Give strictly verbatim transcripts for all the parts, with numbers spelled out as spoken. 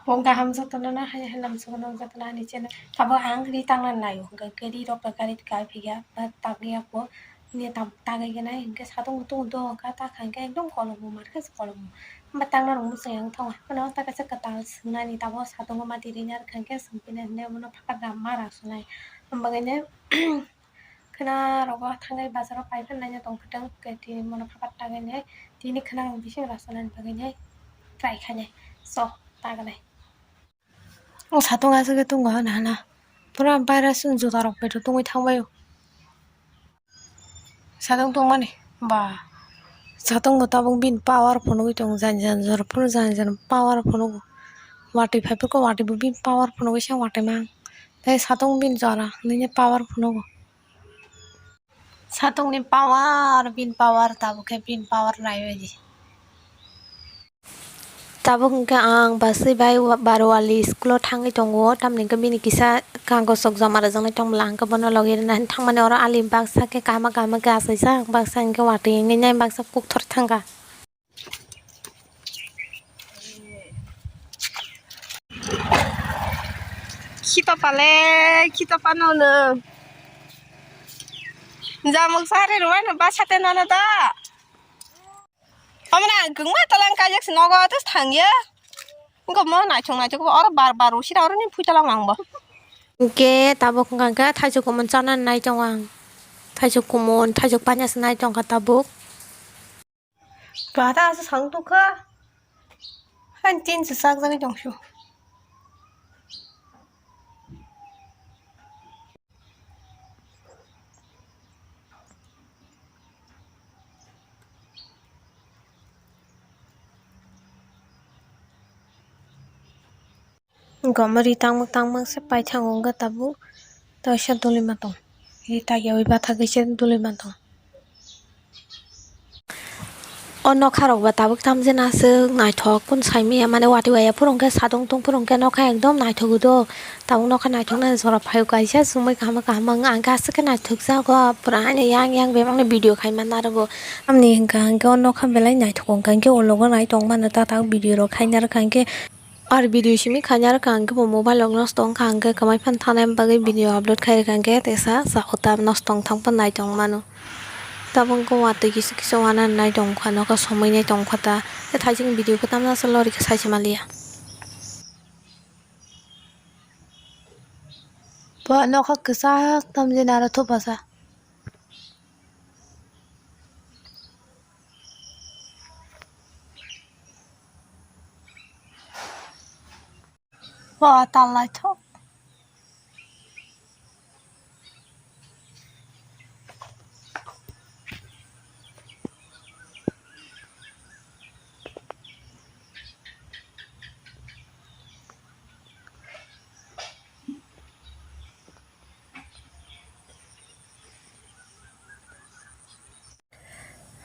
Bo kaham jotono no hai hai lamsogo no jotono ani channel. Tabuk ang ri tangna naio, hwnkhe ri rok bai gari kai phiya, ba tagwi ya bo. Ni tabuk tagwi gwnai, hwnkhe satung tung do, hwnkhe ta kha hwnkhe ekdom kolombo, mar khe se kolombo. Hwnba tangna rok muchung yang thangwi. Hwnba ta kaisa kwtal swngnani, tabuk satungo mati ri ya, hwnkhe swng phina hwnwi bono phatar ma ra sunai. Hwnba khe ne khwna rogo thangwi bazaro pai phan naina tong kwtang, hwnkhe tini bono phatar tagwi nai, tini khwna rok bising ra sunani bagwi nai try khainai. So, tagnai. O satung aswk khe tongo hana hana. Pura virus ni juda rok bai tongwi thangbai o. Satung tongmani ba. Satung bo tabuk bini power phunugwi tongo, jani jani jora phunu jani jani power phunugo. Watwi phai phuru watwi bo bini power phunugwi se watwi mang. Tei satung bini jora nini power phunugo. Satungni power, bini power, tabuk khe bini power naiwi di. Tabuk hwnkhe ang bwswi bai wa-, Barwali school-o thangwi tongo, tamni hwnkhe bini kisa kagosok joma rwjaknai tongmani hwnkhe bono logi rwna hinwi thangmani oro ali baksa khe kahama kahama khe achaijak, baksa hwnkhe watwi wngwi nai, baksa kokthor thangkha. Khito pale, khito pano no. Jamuk sari rwai no basa te nono da. Amna gungma talang kajak si nogo tus thangya. Engko mo naithok naithok oro bar bar usi oro ni phui talang lang bo. Hwnkhe tabuk hwnkha khe thaisok kumun chana nai tongo ang. Thaisok kumun, thaisok panya se nai tongkha tabuk. Bata asa sang tukha. Han tin se sak jani tongsu. Gomori tangmwk tangmwk se paithago wngkha tabuk, toisa dolimatong. Ri tagyaui bathagwi se dolimatong. O nokha rok ba tabuk tamjani aswk naithok, kunu saimanya, mane watwi waya phuru hwnkhe satung tung phuru hwnkhe nokha ekdom naithok do. Tabuk nokha naithoknani jora phaio kaisa chumui kaham kaham wng, ang khe aswk khe naithokjago, pura haino yang yang bebakni video khai manna rwgo. Tamni hwnkha hwnkhe o nokha belai naithok wngkha, hwnkhe o logo nai tongmano ta tabuk video rok khai narwkha, hwnkhe Ar video simi khaina rwkha ang khe bo mobile rok nosto wngkha, ang khe kwmai phano thanai bagwi video upload khai rwkha, ang khe tesa sa uta nosto wngthang phano nai tong mano. Tabuk wngkha watwi kisa kisa wana nai tong kha, nokha somoi nai tong kha ta. Tei thaising video khe tamsa lori khe sai se maliya. Bo nokha kwchak tamjani aro thupasa. Bo tal naithok.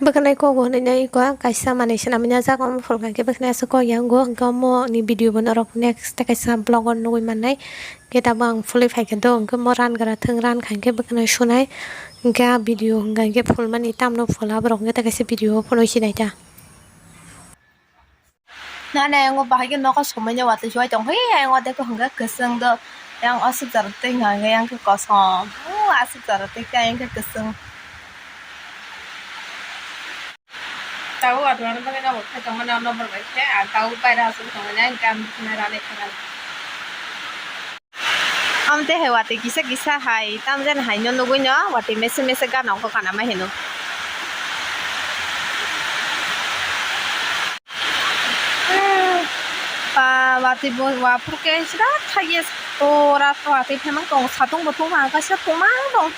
Bwkhanai kok bo hwnwi nai kok kaisa manwi swnamwi najak, omo phulkha khe bwkhanai aswk kok ya wngo, hwnkhe omo ni video bo norok next tei kaisa vlog o nugwi mannai. Hwnkhe tabuk ang phulwi phaikha do, hwnkhe omo ran gra thwng, ran kha hwnkhe bwkhanai sunai, hwnkhe a video hwnkha hwnkhe phulmani tamno phul, aborok hwnkhe tei kaisa video o phunwi sinai ta. Nani ayang o bahai khe nokha somoi ni watwi se uaitong khe, ayang o dekho hwnkhe kwchwng do, ayang aswk jora twi hwnkha hwnkhe ayang khe kosom, o aswk jora twi khe ayang khe kwchwng. Tabuk watwi ano bagwi nobo khai tongmani, ano nobor bai khe, ah, tabuk paira aswk tongmani, ayang khe ang bwkhwnai rani khe rani. Amtwi hai watwi kisa kisa hai tamjani hai no nugwi no watwi mese mese gana wngkha kana ma hino. Ba watwi bo waphuru khe sida thaiya tora watwi phaimang tongo, satung bo tongma kaisa tongma tong.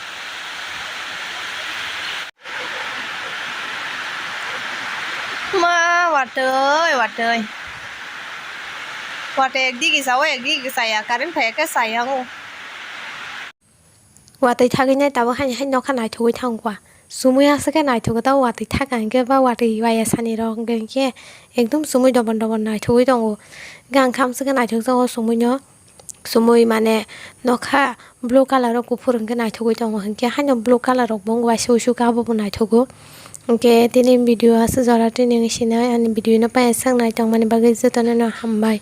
Ma watwi, watwi. Watwi ekdigi sao, ekdigi saya, current phaiya khe saya o. Watwi thagwi nai tabuk haini hai nokha naithogwi thangkha. Sumui aswk khe naithogo, tei watwi thaka hinkhe ba watwi waya sani rok hinkhe ekdom sumui dobon dobon naithogwi tongo. Hinkhe ang khe amswk khe naithokjago sumui no. Sumui mane nokha blue colour o kuphur hinkhe naithogwi tongo, hinkhe haino blue colour rok bo wngwi waisa uisu khe abobo naithogo. Hinkhe tini video aswk jora tini wngwi sinai, ani video no paiya swk naitongmani bagwi jotono no hambai.